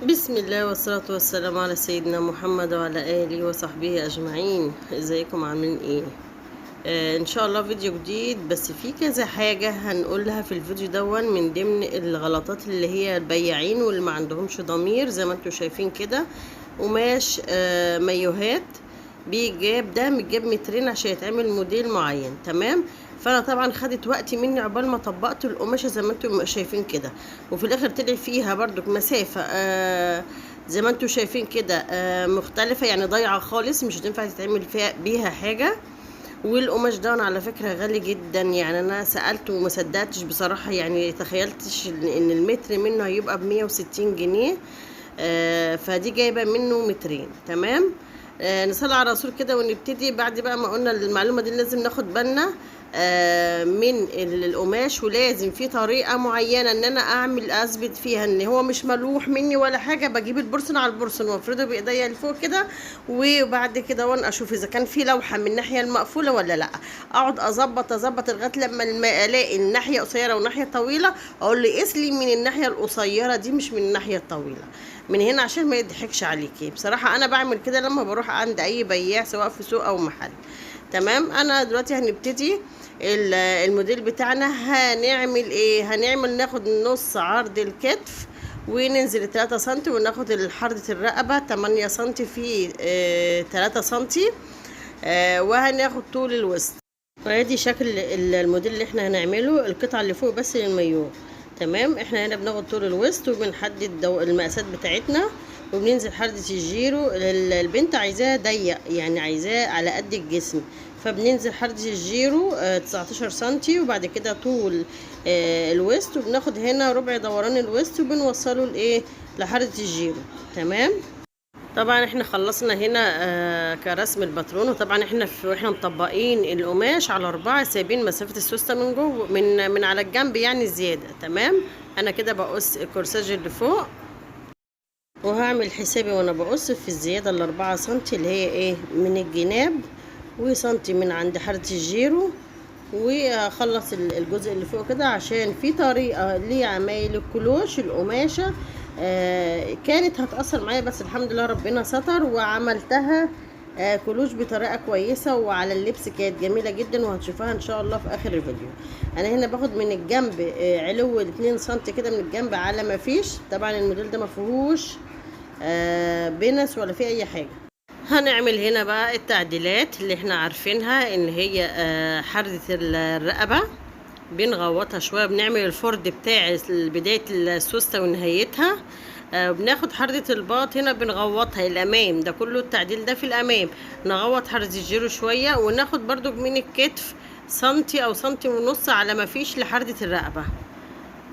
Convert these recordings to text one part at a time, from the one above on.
بسم الله والصلاة والسلام على سيدنا محمد وعلى آله وصحبه أجمعين. ازيكم عاملين ايه؟ ان شاء الله فيديو جديد، بس في كذا حاجة هنقولها في الفيديو دون من ضمن الغلطات اللي هي البياعين واللي ما عندهمش ضمير زي ما انتم شايفين كده. قماش مايوهات بيجاب، ده متجاب مترين عشان يتعمل موديل معين، تمام؟ فانا طبعا خدت وقت مني عقبال ما طبقت القماشه زي ما انتم شايفين كده، وفي الاخر طلع فيها برضك مسافة زي ما انتم شايفين كده مختلفة، يعني ضايعة خالص، مش هتنفع تتعمل فيها بيها حاجة. والقماش ده على فكرة غالي جدا، يعني انا سالت وما صدقتش بصراحة، يعني تخيلتش ان المتر منه هيبقى ب160 جنيه. فدي جايبه منه مترين، تمام؟ نصلي على الرسول كده ونبتدي. بعد بقى ما قلنا المعلومة دي لازم ناخد بالنا من القماش، ولازم في طريقه معينة ان انا اعمل اثبت فيها ان هو مش ملوح مني ولا حاجة. بجيب البرسن على البرسن وافرده بايديا لفوق كده، وبعد كده وانا اشوف اذا كان في لوحة من الناحية المقفولة ولا لا. اقعد اظبط لغاية لما الاقي الناحية قصيرة وناحية طويلة، اقول له قيس لي من الناحية القصيرة دي مش من الناحية الطويلة من هنا، عشان ما يضحكش عليكي. بصراحة انا بعمل كده لما بروح عند اي بياع سواء في سوق او محل، تمام؟ انا دلوقتي هنبتدي الموديل بتاعنا. هنعمل ايه؟ هنعمل ناخد نص عرض الكتف وننزل 3 سنتي، وناخد حردة الرقبة 8 سنتي في 3 سنتي، وهناخد طول الوسط. وادي شكل الموديل اللي احنا هنعمله، القطعة اللي فوق بس للمايوه، تمام؟ احنا هنا بناخد طول الوسط وبنحدد المقاسات بتاعتنا، وبننزل حردة الجيرو. البنت عايزاها ضيق، يعني عايزاه على قد الجسم، فبننزل حردة الجيرو 19 سنتي، وبعد كده طول الوسط، وبناخد هنا ربع دوران الوسط وبنوصله لايه؟ لحردة الجيرو، تمام؟ طبعا احنا خلصنا هنا كرسم الباترون، وطبعا احنا واحنا مطبقين القماش على 4، سايبين مسافة السوستة من جوه من على الجنب، يعني زيادة، تمام؟ انا كده بقص الكورساج اللي فوق، وهعمل حسابي وانا بقص في الزيادة 4 سنتي اللي هي ايه من الجناب، وسنتي من عند حردة الجيرو، واخلص الجزء اللي فوق كده، عشان في طريقة لعمايل الكلوش القماشة كانت هتأثر معايا، بس الحمد لله ربنا ستر وعملتها كلوش بطريقة كويسة، وعلى اللبس كانت جميلة جدا، وهتشوفوها ان شاء الله في اخر الفيديو. انا هنا باخد من الجنب علو 2 سنتي كده من الجنب على ما فيش. طبعا الموديل ده ما فيهوش بنس ولا فيه اي حاجة. هنعمل هنا بقى التعديلات اللي احنا عارفينها، ان هي حردة الرقبة بنغوطها شوية، بنعمل الفرد بتاع بداية السوستة ونهايتها، وبناخد حردة الباط هنا بنغوطها الامام، ده كله التعديل ده في الامام. نغوط حردة الجيرو شوية، وناخد برضو من الكتف سنتي او سنتي ونص على ما فيش لحردة الرقبة.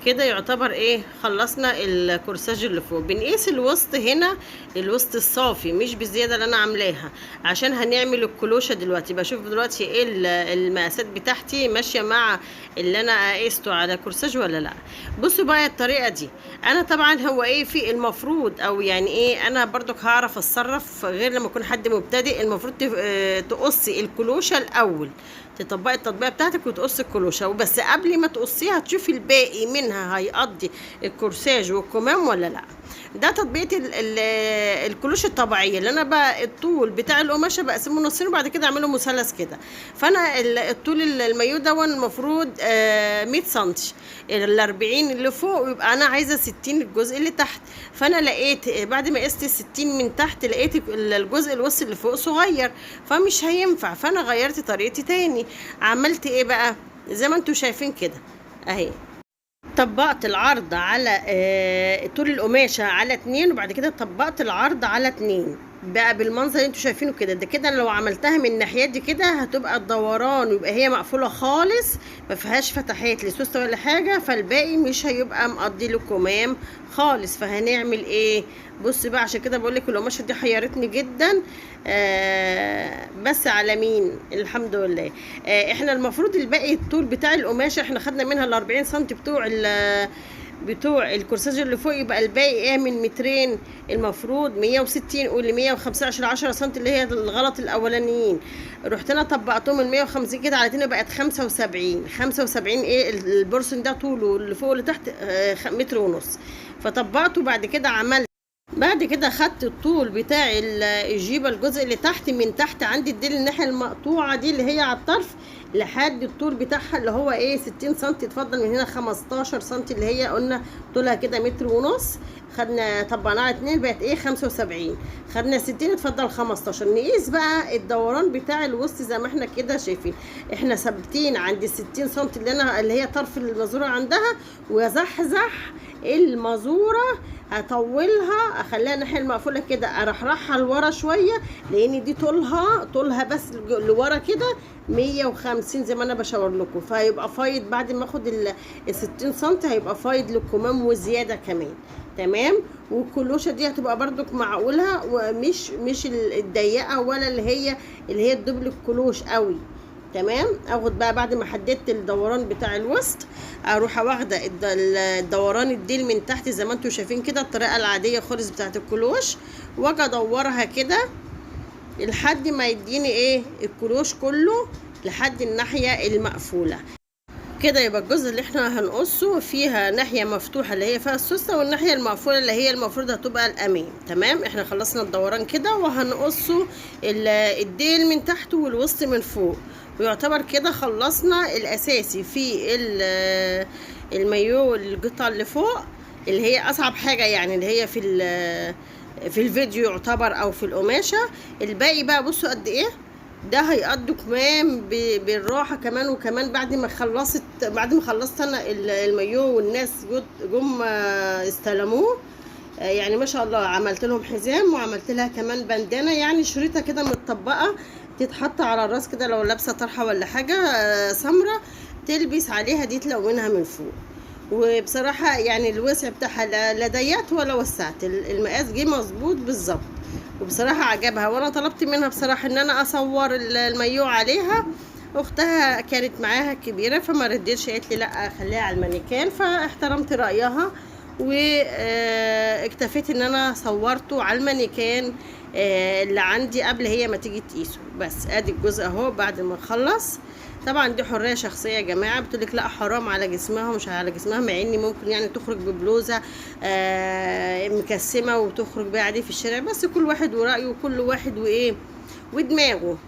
كده يعتبر ايه؟ خلصنا الكورساج اللي فوق. بنقيس الوسط هنا، الوسط الصافي مش بالزيادة اللي انا عاملاها، عشان هنعمل الكلوشه دلوقتي. بشوف دلوقتي ايه المقاسات بتاعتي ماشية مع اللي انا قيسته على كورساج ولا لا. بصوا بقى الطريقة دي، انا طبعا هو ايه في المفروض، او يعني ايه، انا برضك هعرف اتصرف غير لما يكون حد مبتدئ. المفروض تقصي الكلوشه الاول، تطبقي التطبيقه بتاعتك وتقصي الكلوشه، وبس قبل ما تقصيها تشوفي الباقي منها هيقضي الكورساج والكمام ولا لا. ده تطبيقه الكلوش الطبيعية اللي انا بقى الطول بتاع القماشه بقسمة نصين، وبعد كده اعمله مثلث كده. فانا الطول المايو ده المفروض 100 سنتي، ال 40 اللي فوق، ويبقى انا عايزه 60 الجزء اللي تحت. فانا لقيت بعد ما قست 60 من تحت، لقيت الجزء الوسط اللي فوق صغير، فمش هينفع. فانا غيرت طريقتي تاني، عملت ايه بقى؟ زي ما انتم شايفين كده اهي، طبقت العرض على طول القماشه على 2، وبعد كده طبقت العرض على 2 بقى بالمنظر اللي انتوا شايفينه كده. ده كده لو عملتها من الناحية دي كده هتبقى الدوران، ويبقى هي مقفولة خالص، ما فيهاش فتحات لسوسته ولا حاجة، فالباقي مش هيبقى مقضي له كمام خالص. فهنعمل ايه؟ بص بقى، عشان كده بقول لك القماشه دي حيرتني جدا، بس على مين؟ الحمد لله. احنا المفروض الباقي الطول بتاع القماشه احنا خدنا منها ال 40 سم بتوع الكورساج اللي فوق، يبقى الباقي ايه من مترين؟ المفروض 160، قولي 115، 10 سم اللي هي الغلط الاولانيين. رحت انا طبقتهم ال 150 كده على اتنين، بقت 75. 75 ايه؟ البورسن ده طوله اللي فوق واللي تحت متر ونص، فطبقته. بعد كده عملت بعد كده خدت الطول بتاع الجيبه، الجزء اللي تحت من تحت عند الديل الناحية المقطوعة دي اللي هي على الطرف لحد الطول بتاعها اللي هو ايه 60 سم. اتفضل من هنا 15 سم اللي هي قلنا طولها كده متر ونص، خدنا طبقناها 2 بقت ايه 75، خدنا 60 اتفضل 15. نقيس بقى الدوران بتاع الوسط زي ما احنا كده شايفين، احنا ثابتين عند 60 سم اللي هي طرف المزورة عندها، وزحزح المزورة هطولها اخليها الناحية المقفولة كده، ارحرحها لورا شوية لان دي طولها بس لورا كده 150 زي ما انا بشاور لكم، فهيبقى فايض بعد ما اخد ال 60 سم هيبقى فايض للكمام وزيادة كمان. تمام. والكلوشه دي هتبقى برضك معقولة ومش مش الضيقه ولا اللي هي الدبل الكلوش قوي. تمام. اخد بقى بعد ما حددت الدوران بتاع الوسط اروح واخده الدوران الديل من تحت زي ما انتم شايفين كده، الطريقة العادية خالص بتاعت الكلوش، واجي ادورها كده لحد ما يديني ايه الكلوش كله لحد الناحية المقفولة كده. يبقى الجزء اللي احنا هنقصه فيها ناحية مفتوحة اللي هي فيها السوسته، والناحية المقفولة اللي هي المفروض هتبقى الامام. تمام. احنا خلصنا الدوران كده، وهنقصه الديل من تحت والوسط من فوق، ويعتبر كده خلصنا الاساسي في المايو القطعة اللي فوق اللي هي اصعب حاجة، يعني اللي هي في الفيديو يعتبر او في القماشه. الباقي بقى بصوا قد ايه ده هيقضوا كمام بالراحة كمان وكمان. بعد ما خلصت انا المايو والناس جم استلموه، يعني ما شاء الله عملت لهم حزام وعملت لها كمان بندانه، يعني شريطه كده متطبقه تتحط على الراس كده لو لابسه طرحه ولا حاجة سمرة تلبس عليها دي تلونها من فوق. وبصراحة يعني الوسع بتاعها لا ضيقت ولا وسعت، المقاس جه مظبوط بالظبط، وبصراحة عجبها. وانا طلبت منها بصراحة ان انا اصور المايو عليها، اختها كانت معاها كبيرة فما ردتش، قالت لي لا خليها على المانيكان، فاحترمت رايها واكتفيت ان انا صورته على المانيكان اللي عندي قبل هي ما تيجي تقيسه. بس ادي الجزء اهو بعد ما نخلص. طبعا دي حرية شخصية يا جماعة، بتقولك لا حرام على جسمها ومش على جسمها، مع ان ممكن يعني تخرج ببلوزه مكسمه وتخرج بيها عادي في الشارع، بس كل واحد ورايه وكل واحد وايه ودماغه.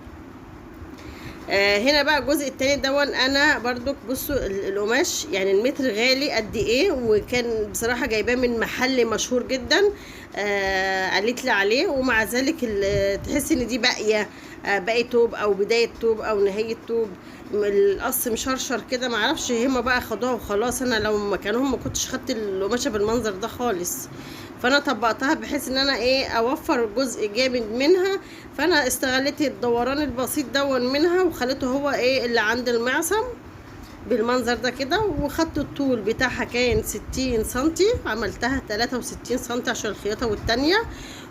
هنا بقى الجزء التاني دون انا برضك بصوا القماش يعني المتر غالي قد ايه، وكان بصراحة جايباه من محل مشهور جدا، قالت لي عليه، ومع ذلك تحس ان دي باقية، باقي توب او بداية توب او نهاية توب، القص مشرشر كده معرفش هما بقى خدوها وخلاص. انا لو مكانهم ما كنتش خدت القماشه بالمنظر ده خالص، فانا طبقتها بحيث ان انا ايه اوفر جزء جامد منها، فانا استغلت الدوران البسيط دون منها وخليته هو ايه اللي عند المعصم بالمنظر ده كده. وخدت الطول بتاعها كان 60 سنتي، عملتها 63 سنتي عشان الخياطة والتانية.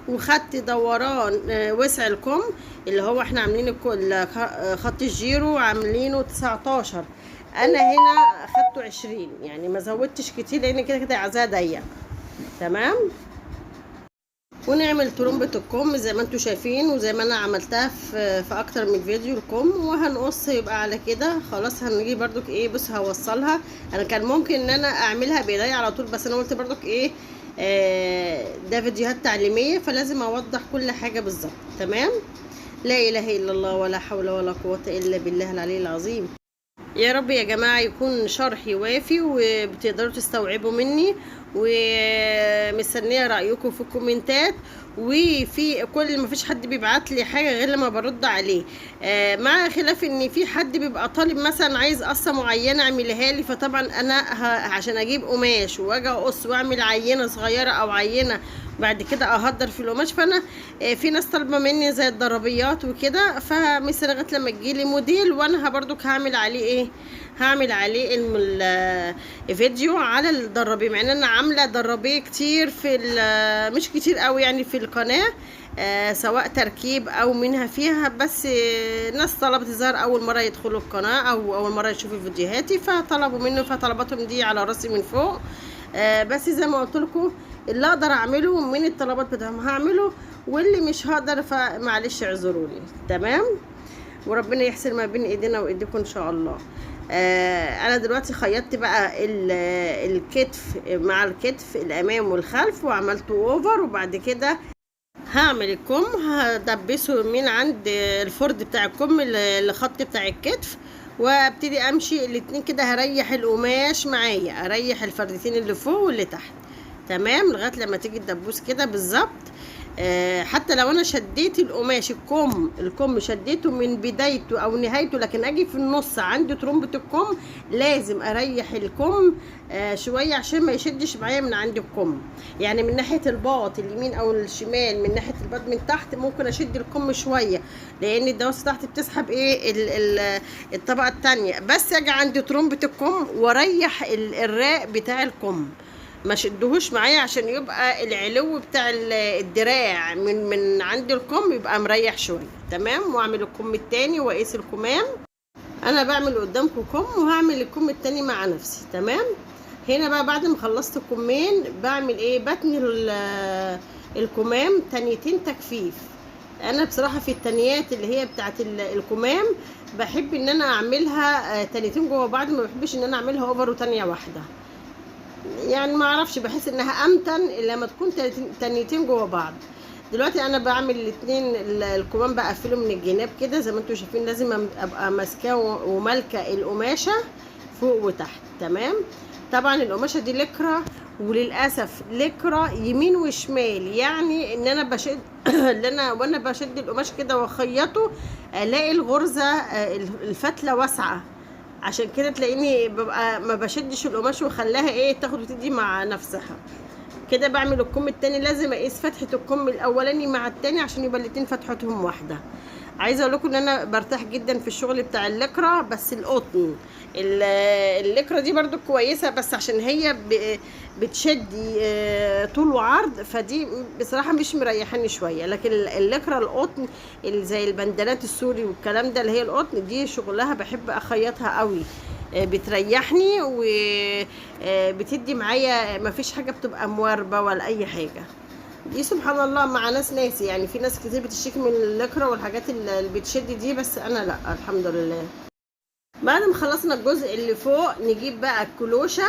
وخدت دوران وسع الكم اللي هو احنا عاملين خط الجيرو عاملينه 19، انا هنا خدته 20، يعني ما زودتش كتير لان كده كده عايزاها ضيق. تمام. ونعمل ترمبة الكم زي ما انتم شايفين وزي ما انا عملتها في اكتر من فيديو الكم، وهنقص يبقى على كده خلاص. هنجي برضك ايه بص هوصلها، انا كان ممكن ان انا اعملها بايديا على طول، بس انا قلت برضك ايه ده فيديوهات تعليمية فلازم اوضح كل حاجة بالظبط. تمام. لا اله الا الله ولا حول ولا قوة الا بالله العلي العظيم. يا رب يا جماعة يكون شرحي وافي وبتقدروا تستوعبوا مني، ومستنية رأيكم في الكومنتات. وفي كل ما فيش حد بيبعت لي حاجة غير لما برد عليه، مع خلاف ان في حد بيبقى طالب مثلا عايز قصة معينة اعملها لي، فطبعا انا عشان اجيب قماش واجي اقص واعمل عينة صغيرة او عينة بعد كده اهدر في القماش، فانا في ناس طالبة مني زي الضربيات وكده، فمثلا لغاية لما تجيلي موديل وانا برضك هعمل عليه ايه، هعمل عليه الفيديو على الضرابيه، مع ان انا عامله ضرابيه كتير في مش كتير قوي يعني في القناة، سواء تركيب او منها فيها، بس ناس طلبت ظهر اول مرة يدخلوا القناة او اول مرة يشوفوا فيديوهاتي فطلبوا منه، فطلباتهم دي على راسي من فوق. بس زي ما قلت لكم اللي اقدر اعمله من الطلبات بتاعهم هعمله، واللي مش هقدر فمعلش اعذروني. تمام. وربنا يحسن ما بين ايدينا وايديكم ان شاء الله. انا دلوقتي خيطت بقى الكتف مع الكتف الامام والخلف وعملته over، وبعد كده هعمل الكم هدبسه من عند الفرد بتاع الكم الخط بتاع الكتف، وابتدي امشي الاتنين كده. هريح القماش معايا، اريح الفردتين اللي فوق واللي تحت، تمام، لغاية لما تيجي الدبوس كده بالظبط. حتى لو انا شديت القماش الكم شديته من بدايته او نهايته، لكن اجي في النص عند ترمبه الكم لازم اريح الكم شوية عشان ما يشدش معايا من عند الكم. يعني من ناحية الباط اليمين او الشمال، من ناحية الباط من تحت ممكن اشد الكم شوية، لان الدواسه تحت بتسحب ايه الطبقة الثانية. بس اجي عند ترمبه الكم واريح الراق بتاع الكم، ما شدهوش معايا عشان يبقى العلو بتاع الدراع من عند الكم يبقى مريح شوية، تمام. واعمل الكم التاني واقيس الكمام. انا بعمل قدامكم كم وهعمل الكم التاني مع نفسي، تمام. هنا بقى بعد ما خلصت الكمين بعمل ايه؟ بتني الكمام تانيتين تكفيف. انا بصراحة في التانيات اللي هي بتاعت الكمام بحب ان انا اعملها تانيتين جوه بعض، ما بحبش ان انا اعملها over وتانية واحدة، يعني ما اعرفش، بحس انها امتن لما تكون تانيتين جوه بعض. دلوقتي انا بعمل الاتنين الكمام بقفله من الجناب كده زي ما انتم شايفين، لازم ابقى ماسكاه ومالكه القماشه فوق وتحت، تمام. طبعا القماشه دي لكرة، وللاسف لكرة يمين وشمال، يعني ان انا بشد اللي انا وانا بشد القماش كده واخيطه الاقي الغرزه الفتله واسعة، عشان كده تلاقيني ببقى ما بشدش القماش وخلاها ايه تاخد وتدي مع نفسها كده. بعمل الكم التاني لازم اقيس فتحه الكم الاولاني مع التاني عشان يبقى الاتنين فتحتهم واحدة. عايزه اقول لكم ان انا برتاح جدا في الشغل بتاع اللكرة، بس القطن اللكرة دي برضو كويسة، بس عشان هي بتشد طول وعرض، فدي بصراحة مش مريحاني شوية. لكن اللكرة القطن اللي زي البندانات السوري والكلام ده اللي هي القطن دي شغلها بحب اخيطها قوي، بتريحني وبتدي معايا، مفيش حاجة بتبقى مواربه ولا اي حاجة. دي سبحان الله مع ناس ناسي، يعني في ناس كتير بتشتكي من اللكرة والحاجات اللي بتشد دي، بس انا لا الحمد لله. بعد ما خلصنا الجزء اللي فوق نجيب بقى الكلوشه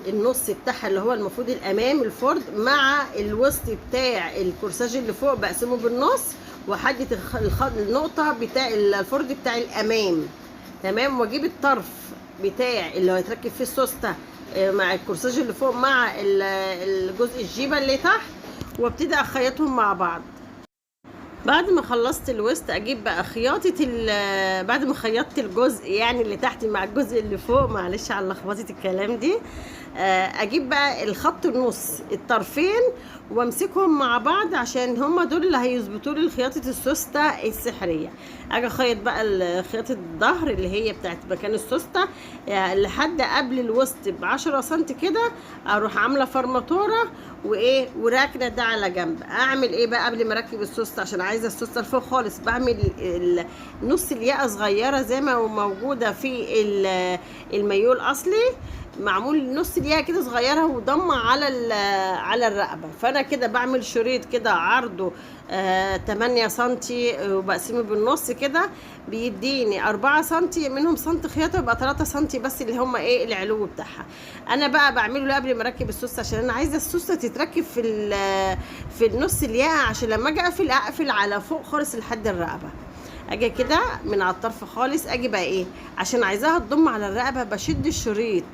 النص بتاعها اللي هو المفروض الامام الفرد مع الوسط بتاع الكورساج اللي فوق، بقسمة بالنص واحدد النقطة بتاع الفرد بتاع الامام، تمام. واجيب الطرف بتاع اللي هيتركب فيه السوسته مع الكورساج اللي فوق مع الجزء الجيبه اللي تحت، وابتدي اخيطهم مع بعض. بعد ما خلصت الوسط اجيب بقى خياطة بعد ما خيطت الجزء يعني اللي تحت مع الجزء اللي فوق، معلش على لخبطة الكلام دي، اجيب بقى الخط النص الطرفين وامسكهم مع بعض عشان هما دول اللي هيظبطوا لي خياطة السوسته السحريه. اجي اخيط بقى خياطة الظهر اللي هي بتاعت مكان السوسته، لحد قبل الوسط ب10 سم كده، اروح عامله فرماتوره وايه وراكنه ده على جنب. اعمل ايه بقى قبل ما اركب السوسته؟ عشان عايزه السوسته لفوق خالص، بعمل نص الياقه صغيرة زي ما موجودة في المايو الاصلي، معمول نص الياقه كده صغيرة وضمه على الرقبة. فانا كده بعمل شريط كده عرضه 8 سنتي وبقسمه بالنص كده، بيديني 4 سنتي منهم سنتي خياطة، يبقى 3 سنتي بس اللي هما ايه العلو بتاعها. انا بقى بعمله قبل ما اركب السوسته عشان انا عايزه السوسته تتركب في النص الياقه، عشان لما اجي اقفل على فوق خالص لحد الرقبة. اجي كده من على الطرف خالص، اجي بقى ايه عشان عايزاها تضم على الرقبة، بشد الشريط،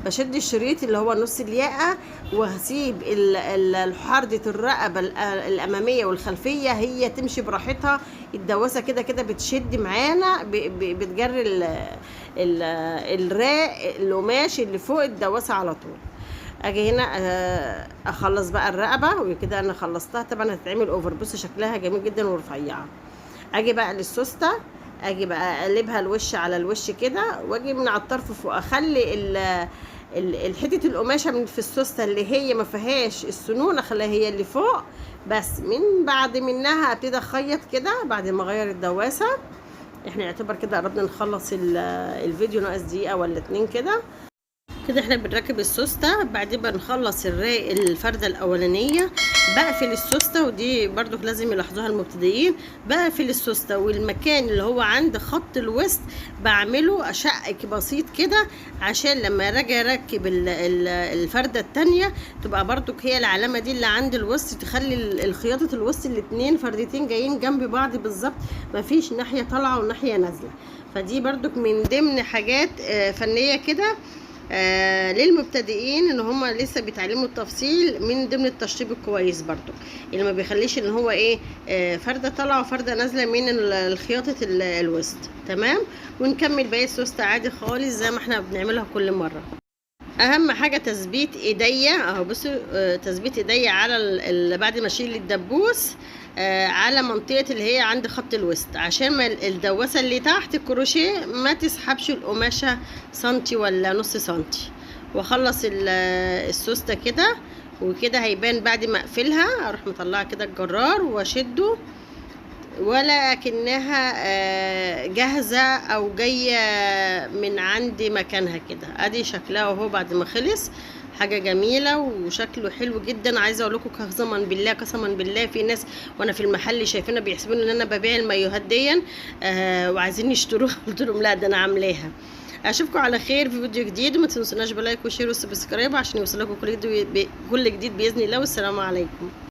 بشد الشريط اللي هو نص الياقه، وهسيب حردة الرقبة الامامية والخلفيه هي تمشي براحتها. الدواسه كده كده بتشد معانا، بتجري الراق القماش اللي فوق الدواسه على طول. اجي هنا اخلص بقى الرقبة، وكده انا خلصتها. طبعا هتتعمل over، بص شكلها جميل جدا ورفيعه. اجي بقى للسوسته، اجي بقى اقلبها الوش على الوش كده، واجي من على الطرف فوق، اخلي الحتة القماشه من في السوسته اللي هي ما فيهاش السنون اخليها هي اللي فوق بس. من بعد منها ابتدي اخيط كده بعد ما اغير الدواسه. احنا يعتبر كده قربنا نخلص الفيديو، ناقص دقيقة ولا 2 كده. كده احنا بنركب السوسته، بعدين بنخلص الفرده الاولانية بقفل السوسته، ودي برضو لازم يلاحظوها المبتدئين. بقفل السوسته، والمكان اللي هو عند خط الوسط بعمله اشقك بسيط كده، عشان لما اجي اركب الفرده الثانية تبقى برضو هي العلامة دي اللي عند الوسط، تخلي الخياطة الوسط الاتنين فردتين جايين جنب بعض بالظبط، مفيش ناحية طالعه وناحية نازله. فدي برضو من ضمن حاجات فنية كده للمبتدئين ان هم لسه بيتعلموا التفصيل، من ضمن التشطيب الكويس برضو اللي ما بيخليش ان هو ايه فرده طالعه وفرده نازله من الخياطة الوسط. تمام. ونكمل باقي السوسته عادي خالص زي ما احنا بنعملها كل مرة. اهم حاجة تثبيت ايديا اهو، بصوا تثبيت ايديا على بعد ما اشيل الدبوس على منطقة اللي هي عند خط الوسط، عشان ما الدواسه اللي تحت الكروشيه ما تسحبش القماشه سنتي ولا نص سنتي. واخلص السوسته كده، وكده هيبان بعد ما اقفلها. اروح مطلعه كده الجرار واشده، ولكنها جاهزة او جاية من عند مكانها كده. ادي شكلها اهو بعد ما خلص، حاجة جميلة وشكله حلو جدا. عايزه اقول لكم قسما بالله، قسما بالله في ناس وانا في المحل شايفينها بيحسبون ان انا ببيع المايوهات دي وعايزين يشتروها، قلت لهم لا ده انا عاملاها. اشوفكم على خير في فيديو جديد، وما تنسوناش ب like و share و subscribe عشان يوصلكم كل جديد باذن الله. والسلام عليكم.